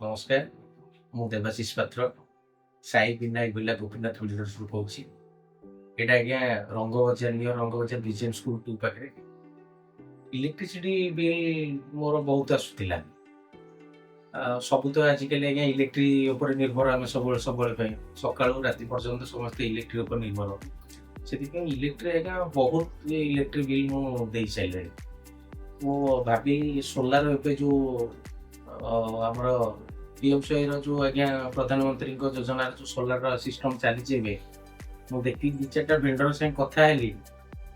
ନମସ୍କାର, ମୁଁ ଦେବାଶିଷ ପାତ୍ର, ସାଇ ବିନାୟକ ବିର୍ଲା ଗୋପୀନାଥ ବିଲ୍ଡର୍ସରୁ କହୁଛି। ଏଇଟା ଆଜ୍ଞା ରଙ୍ଗ ବଜାର, ନିୟର ରଙ୍ଗ ବଜାର, ବିଜେଏମ୍ ସ୍କୁଲ 2 ପାଖରେ। ଇଲେକ୍ଟ୍ରିସିଟି ବିଲ୍ ମୋର ବହୁତ ଆସୁଥିଲା। ସବୁ ତ ଆଜିକାଲି ଆଜ୍ଞା ଇଲେକ୍ଟ୍ରି ଉପରେ ନିର୍ଭର। ଆମେ ସବୁବେଳେ ସବୁବେଳେ ପାଇଁ ସକାଳୁ ରାତି ପର୍ଯ୍ୟନ୍ତ ସମସ୍ତେ ଇଲେକ୍ଟ୍ରି ଉପରେ ନିର୍ଭର। ସେଥିପାଇଁ ଇଲେକ୍ଟ୍ରି ଆଜ୍ଞା ବହୁତ ଇଲେକ୍ଟ୍ରି ବିଲ୍ ମୁଁ ଦେଇ ସାରିଲିଣି। ମୁଁ ଭାବି ସୋଲାର ଏବେ ଯେଉଁ ଆମର ପିଏମ୍ଏସ୍ୱାଇର ଯେଉଁ ଆଜ୍ଞା ପ୍ରଧାନମନ୍ତ୍ରୀଙ୍କ ଯୋଜନାର ଯେଉଁ ସୋଲାର ସିଷ୍ଟମ ଚାଲିଛି ଏବେ, ମୁଁ ଦେଖିଲି, ଦୁଇ ଚାରିଟା ଭେଣ୍ଡର ସାଙ୍ଗେ କଥା ହେଲି,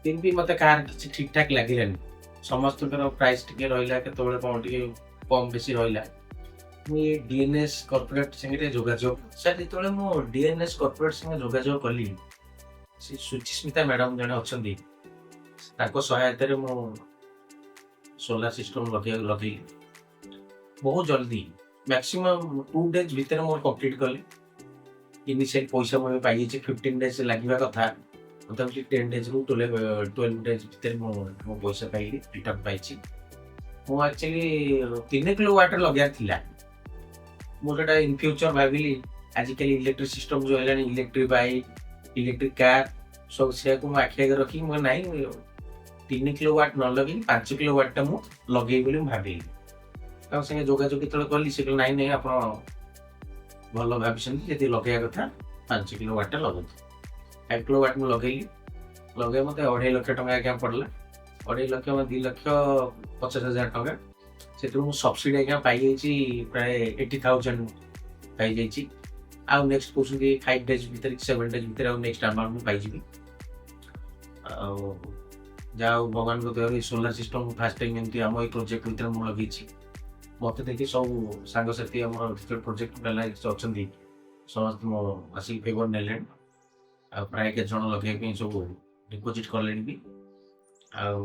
ଫିର୍ ବି ମୋତେ କାହାର କିଛି ଠିକ୍ ଠାକ୍ ଲାଗିଲାନି। ସମସ୍ତଙ୍କର ପ୍ରାଇସ୍ ଟିକେ ରହିଲା, କେତେବେଳେ କ'ଣ ଟିକେ କମ୍ ବେଶୀ ରହିଲା। ମୁଁ ଏ ଡିଏନ୍ଏସ୍ କର୍ପୋରେଟ୍ ସାଙ୍ଗରେ ଯୋଗାଯୋଗ, ସାର୍, ଯେତେବେଳେ ମୁଁ ଡିଏନ୍ଏସ୍ କର୍ପୋରେଟ୍ ସାଙ୍ଗେ ଯୋଗାଯୋଗ କଲି, ସେ ସୁଚିସ୍ମିତା ମ୍ୟାଡ଼ାମ୍ ଜଣେ ଅଛନ୍ତି, ତାଙ୍କ ସହାୟତାରେ ମୁଁ ସୋଲାର ସିଷ୍ଟମ ଲଗେଇଲି। ବହୁତ ଜଲ୍ଦି, ମ୍ୟାକ୍ସିମମ୍ 2 ଡେଜ୍ ଭିତରେ ମୋର କମ୍ପ୍ଲିଟ୍ କଲି। ଇନିସିଆଲ ପଇସା ମୁଁ ଏବେ ପାଇଯାଇଛି। 15 ଡେଜ୍ ଲାଗିବା କଥା, ମୋଟାମୋଟି 10 ଡେଜ୍ରୁ 12 ଡେଜ୍ ଭିତରେ ମୁଁ ମୋ ପଇସା ପାଇଲି, ରିଟର୍ନ ପାଇଛି। ମୁଁ ଆକ୍ଚୁଆଲି 3 କିଲୋ ୱାଟ୍ର ଲଗେଇବାର ଥିଲା। ମୁଁ ସେଇଟା ଇନ୍ ଫ୍ୟୁଚର୍ ଭାବିଲି, ଆଜିକାଲି ଇଲେକ୍ଟ୍ରିକ୍ ସିଷ୍ଟମ୍ ଯେଉଁ ହେଲାଣି, ଇଲେକ୍ଟ୍ରିକ୍ ବାଇକ୍, ଇଲେକ୍ଟ୍ରିକ୍ କାର୍ ସବୁ, ସେୟାକୁ ମୁଁ ଆଖି ଆଗରେ ରଖିକି ମୁଁ ନାହିଁ, 3 କିଲୋ ୱାଟ୍ ନ ଲଗେଇକି 5 କିଲୋ ୱାଟ୍ଟା ମୁଁ ଲଗେଇବି ବୋଲି ମୁଁ ଭାବିଲି। ତାଙ୍କ ସାଙ୍ଗେ ଯୋଗାଯୋଗ ଯେତେବେଳେ କଲି, ସେ କହିଲେ, "ନାଇଁ ନାଇଁ, ଆପଣ ଭଲ ଭାବିଛନ୍ତି। ଯଦି ଲଗେଇବା କଥା 5 କିଲୋ ୱାଟ୍ଟା ଲଗାନ୍ତୁ।" 5 କିଲୋ ୱାଟ୍ ମୁଁ ଲଗେଇଲି। ଲଗେଇ ମୋତେ 2.5 ଲକ୍ଷ ଟଙ୍କା ଆଜ୍ଞା ପଡ଼ିଲା। 2.5 ଲକ୍ଷ, 2,50,000 ଟଙ୍କା। ସେଥିରୁ ମୁଁ ସବସିଡ଼ି ଆଜ୍ଞା ପାଇଯାଇଛି, ପ୍ରାୟ 80,000 ପାଇଯାଇଛି। ଆଉ ନେକ୍ସଟ କହୁଛନ୍ତି 5 ଡେଜ୍ ଭିତରେ, 7 ଡେଜ୍ ଭିତରେ ଆଉ ନେକ୍ସଟ ଆମାଉଣ୍ଟ ମୁଁ ପାଇଯିବି। ଆଉ ଯାହା ହଉ, ଭଗବାନଙ୍କ ଦୟାରୁ ଏଇ ସୋଲାର ସିଷ୍ଟମ ଫାଷ୍ଟ ଟାଇମ୍ ଏମିତି ଆମ ଏଇ ପ୍ରୋଜେକ୍ଟ ଭିତରେ ମୁଁ ଲଗେଇଛି। ମୋତେ ଦେଖି ସବୁ ସାଙ୍ଗସାଥି, ଆମର ଯେତେ ପ୍ରୋଜେକ୍ଟ ବାଲା ଅଛନ୍ତି, ସମସ୍ତେ ମୋ ଆସିକି ଫେଭର ନେଲେଣି। ଆଉ ପ୍ରାୟ କେତେ ଜଣ ଲଗେଇବା ପାଇଁ ସବୁ ଡିପୋଜିଟ୍ କଲେଣି ବି। ଆଉ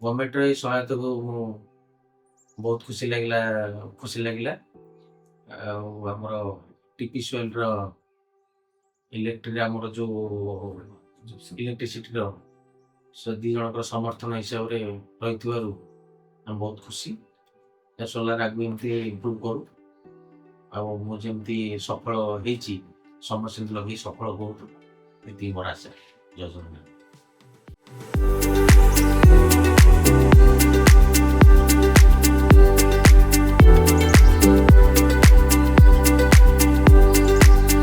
ଗଭର୍ଣ୍ଣମେଣ୍ଟର ଏଇ ସହାୟତାକୁ ମୁଁ ବହୁତ ଖୁସି ଲାଗିଲା। ଆଉ ଆମର ଟିପିସିଏଲ୍ର ଇଲେକ୍ଟ୍ରିକ୍, ଆମର ଯେଉଁ ଇଲେକ୍ଟ୍ରିସିଟିର ସେ ଦୁଇ ଜଣଙ୍କର ସମର୍ଥନ ହିସାବରେ ରହିଥିବାରୁ ଆମେ ବହୁତ ଖୁସି। ସୋଲାର ଆଗକୁ ଏମିତି ଇମ୍ପ୍ରୁଭ୍ କରୁ ଆଉ ମୁଁ ଯେମିତି ସଫଳ ହେଇଛି, ସମସ୍ତେ ସେମିତି ଲଗେଇ ସଫଳ ହୁଅନ୍ତୁ, ଏତିକି ମୋର ଆଶା। ଜୟ ଜଗନ୍ନାଥ।